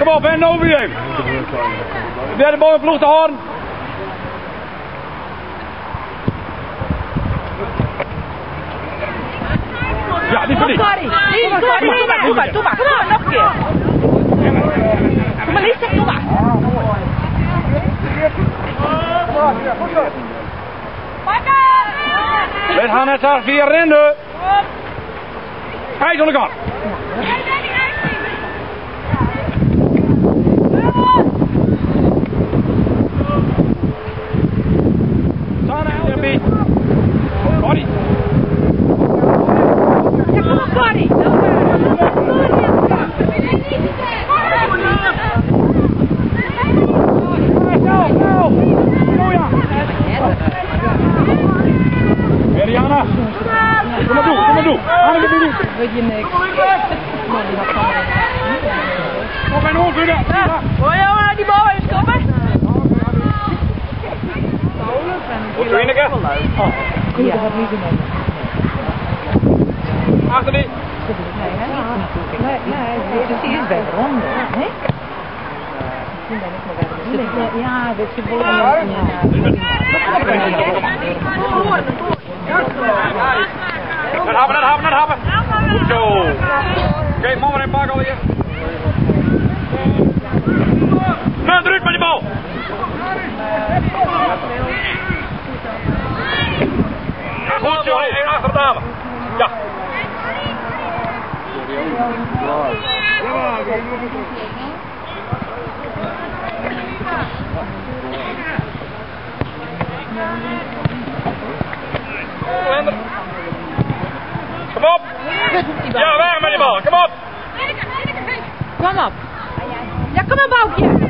Kom op, en no weer even. Probeer de bal in ploeg te hâlden. Ja, die van die. Doe maar, doe maar, doe maar. Kom maar, nog een keer. Kom maar, Lisa, doe maar. We gaan net daar via rennen. Hij is aan de kant. Sanne, Elby. Corrie. Ja, kom op, Corrie. Snel, snel. Oh ja. Mariana. Kom maar toe, kom maar toe. Hanneke, doe doe. Weet je niks. Op en oor, Buda. Hoi jongen, die bal even stoppen. Goed zo, Ineke. Ja, dat niet doen. Achter die. Nee, hè? Nee, nee, dus die is bij de ronde, hè? Misschien ben ik maar bij de ronde. Ja, dat zit wel in. Net happen, net happen, net happen. Goed zo. Oké, mama en pak alweer. Nou, eruit met die bal. Ja, goed zo, even achter de dame. Ja. Hollander. Kom op. Ja, weg met die bal. Kom op. Kom op. Ja, kom op, Boukje.